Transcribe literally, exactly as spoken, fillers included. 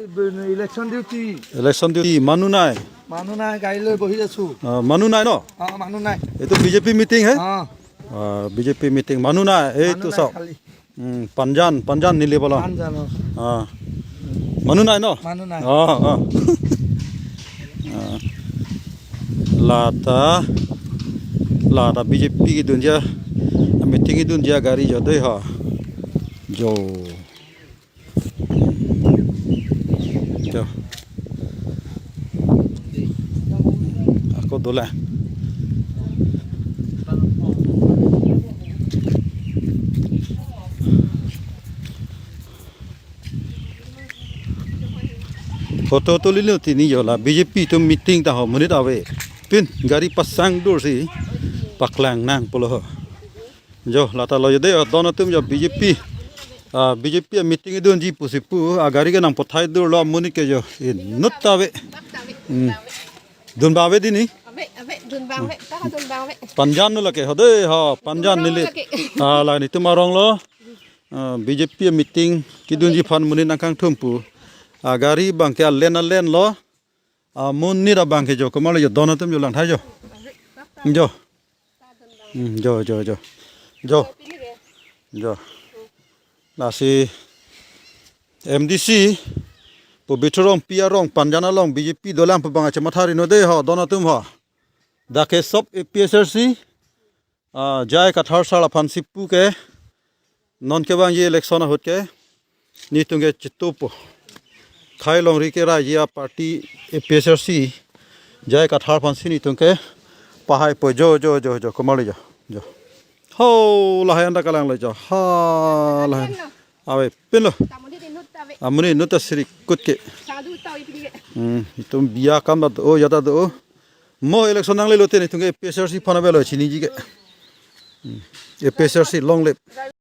Election duty. Election duty, মানুহ নাই। মানুহ নাই, গাড়ী লৈ বহি আছো। আহ, মানুহ নাই ন? অ, মানুহ নাই। এইটো বিজেপি মিটিং হে? অ। আহ, বিজেপি মিটিং, মানুহ নাই। এইটো মানুহ নাই চাওক। খালি। উম, পানজান, পানজান নিলে বলা। পানজান, অ। আহ। মানুহ নাই ন? মানুহ নাই। অ, অ। আহ। Lata, lata BJP kedunji, meeting kedunji gari jo dei ha. Jo. Jo. Ako dolang. Photo tulilo tini jo la, BJP atum meeting ta ho monit ave. Pin gari pasang dur si paklang nang pulo ho. Jo, lata lo jo dei, don atum jo, BJP, ah, BJP meeting dunji pusi pu, ah, gari ke nang pathai dur lo, monit ke jo, inut ta ave. Hmm. Dun ba ave dini? Ave, ave, dun ba ave, ta dun ba ave. Panjan no lake, ho dei, ha, panjan nili. Lake. Ah, la netum arong lo, ah, BJP meeting kedunji aphan monit nangkangthum pu. Ah, gari abang ke alen alen lo. Ah, monit abang ke jo, komarlo jo, don atum jo langthai jo. Jo. Hmm, jo, jo, jo. Jo. Jo. Lasi M D C, Pobitro Rongpi arong, Panjan along, BJP dolang pu abang ache mathari no dei ho, don atum ho. Dak ke sob A P H L C, ah, J I Kathar sir aphan si pu ke, non kevangji election ahut ke, netum ke chitupo. Khei longri ke raji a party A P H L C, J I Kathar aphan si netum ke pahai po jo, jo, jo, jo, komarlo jo, jo. Ho, lahai anta kalang lo jo, ha, lahai. Ave, pin lo. Amonit inut ta sirikut ke. Hmm, itum biya kam ta do, ya ta do. Mo election nangle lote netum ke A P H L C aphan avelo chiniji ke. Hmm. A P H L C long live.